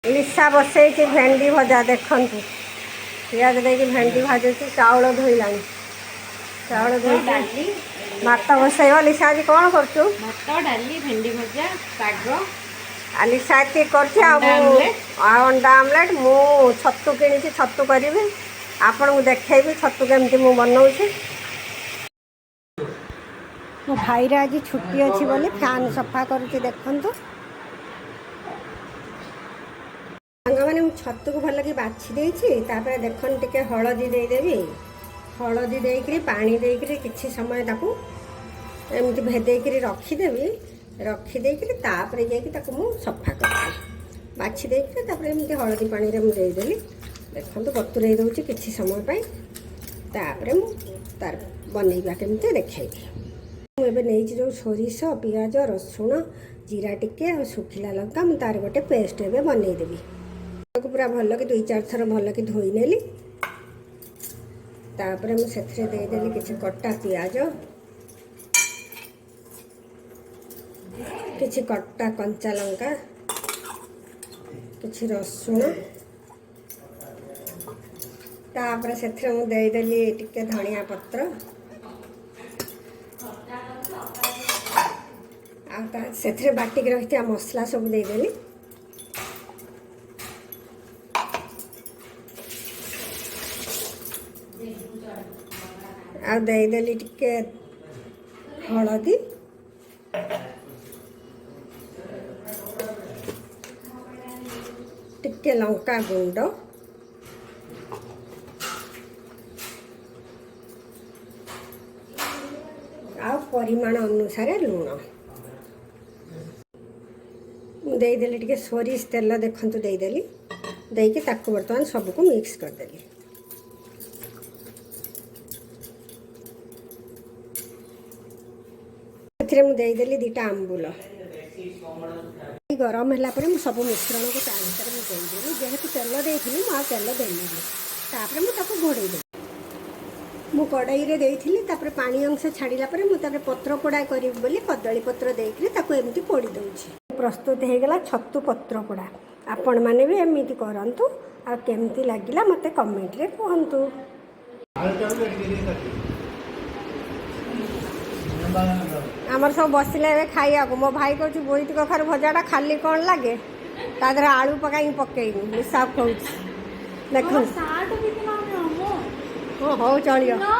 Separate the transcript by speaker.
Speaker 1: Lisa ବସେଇଛି ଭେଣ୍ଡି ଭଜା, ଦେଖନ୍ତୁ। ପିଆଜ ଦେଇକି ଭେଣ୍ଡି ଭାଜୁଛି। ଚାଉଳ ଧୋଇଲାଣି, ଚାଉଳ ଧୋଇକି
Speaker 2: ଡାଲି।
Speaker 1: ଭାତ ବସେଇବ। ଲିସା, ଆଜି କ'ଣ କରୁଛୁ?
Speaker 2: ଭାତ, ଡାଲି, ଭେଣ୍ଡି ଭଜା, ଶାଗ।
Speaker 1: ଆଉ ଲିସା ଏତିକି କରୁଛି ଆଉ
Speaker 2: ଅଣ୍ଡା
Speaker 1: ମୁଁ
Speaker 2: ଆମଲେଟ୍।
Speaker 1: ଆଉ ଅଣ୍ଡା ଆମଲେଟ୍। ମୁଁ ଛତୁ କିଣିଛି, ଛତୁ କରିବି। ଆପଣଙ୍କୁ ଦେଖେଇବି ଛତୁ କେମିତି ମୁଁ ବନଉଛି। ମୋ ଭାଇର ଆଜି ଛୁଟି ଅଛି ବୋଲି ଫ୍ୟାନ୍ ସଫା କରୁଛି, ଦେଖନ୍ତୁ। ସାଙ୍ଗମାନେ, ମୁଁ ଛତୁକୁ ଭଲକି ବାଛି ଦେଇଛି। ତାପରେ ଦେଖନ୍ତୁ, ଟିକେ ହଳଦୀ ଦେଇଦେବି। ହଳଦୀ ଦେଇକରି, ପାଣି ଦେଇକରି କିଛି ସମୟ ତାକୁ ଏମିତି ଭେଦେଇକରି ରଖିଦେବି। ରଖିଦେଇକରି ତାପରେ ଯାଇକି ତାକୁ ମୁଁ ସଫା କରିବି। ବାଛି ଦେଇକରି ତାପରେ ଏମିତି ହଳଦୀ ପାଣିରେ ମୁଁ ଦେଇଦେଲି। ଦେଖନ୍ତୁ, ବତୁରେଇ ଦେଉଛି କିଛି ସମୟ ପାଇଁ। ତାପରେ ମୁଁ ତାର ବନେଇବା କେମିତି ଦେଖେଇବି। ମୁଁ ଏବେ ନେଇଛି ଯେଉଁ ସୋରିଷ, ପିଆଜ, ରସୁଣ, ଜିରା ଟିକେ ଆଉ ଶୁଖିଲା ଲଙ୍କା, ମୁଁ ତାର ଗୋଟେ ପେଷ୍ଟ ଏବେ ବନେଇଦେବି। ତାକୁ ପୁରା ଭଲକି ଦୁଇ ଚାରି ଥର ଭଲକି ଧୋଇ ନେଲି। ତାପରେ ମୁଁ ସେଥିରେ ଦେଇଦେଲି କିଛି କଟା ପିଆଜ, କିଛି କଟା କଞ୍ଚା ଲଙ୍କା, କିଛି ରସୁଣ। ତାପରେ ସେଥିରେ ମୁଁ ଦେଇଦେଲି ଟିକେ ଧଣିଆ ପତ୍ର। ଆଉ ତା ସେଥିରେ ବାଟିକି ରଖିଥିବା ମସଲା ସବୁ ଦେଇଦେଲି। ଆଉ ଦେଇଦେଲି ଟିକେ ହଳଦୀ। ଟିକେ ଲଙ୍କା ଗୁଣ୍ଡ। ଆଉ ପରିମାଣ ଅନୁସାରେ ଲୁଣ ମୁଁ ଦେଇଦେଲି। ଟିକେ ସୋରିଷ ତେଲ ଦେଖନ୍ତୁ ଦେଇଦେଲି। ଦେଇକି ତାକୁ ବର୍ତ୍ତମାନ ସବୁକୁ ମିକ୍ସ କରିଦେଲି। ସେଥିରେ ମୁଁ ଦେଇଦେଲି ଦୁଇଟା ଆମ୍ବୁଲ। ଗରମ ହେଲା ପରେ ମୁଁ ସବୁ ମିଶ୍ରଣକୁ ତା ଭିତରେ ମୁଁ ଦେଇଦେଲି। ଯେହେତୁ ତେଲ ଦେଇଥିଲି, ମୁଁ ଆଉ ତେଲ ଦେଲିନି। ତାପରେ ମୁଁ ତାକୁ ଘୋଡ଼େଇ ଦେଲି। ମୁଁ କଡ଼େଇରେ ଦେଇଥିଲି। ତାପରେ ପାଣି ଅଂଶ ଛାଡ଼ିଲା ପରେ ମୁଁ ତାପରେ ପତ୍ର ପୋଡ଼ା କରିବି ବୋଲି କଦଳୀ ପତ୍ର ଦେଇକରି ତାକୁ ଏମିତି ପୋଡ଼ି ଦେଉଛି। ପ୍ରସ୍ତୁତ ହେଇଗଲା ଛତୁ ପତ୍ର ପୋଡ଼ା। ଆପଣମାନେ ବି ଏମିତି କରନ୍ତୁ ଆଉ କେମିତି ଲାଗିଲା ମୋତେ କମେଣ୍ଟରେ କୁହନ୍ତୁ। ଆମର ସବୁ ବସିଲେ ଏବେ ଖାଇବାକୁ। ମୋ ଭାଇ କହୁଛି, ବୋଇତି କଖାରୁ ଭଜାଟା ଖାଲି କ'ଣ ଲାଗେ? ତା ଦେହରେ ଆଳୁ ପକାଇକି ପକେଇନି। ଲିସା କହୁଛି, ଦେଖନ୍ତୁ।
Speaker 2: ସାର୍ଟ ପିନ୍ଧିଲା।
Speaker 1: ହଁ, ହଉ, ଚଳିବ।
Speaker 2: ନା।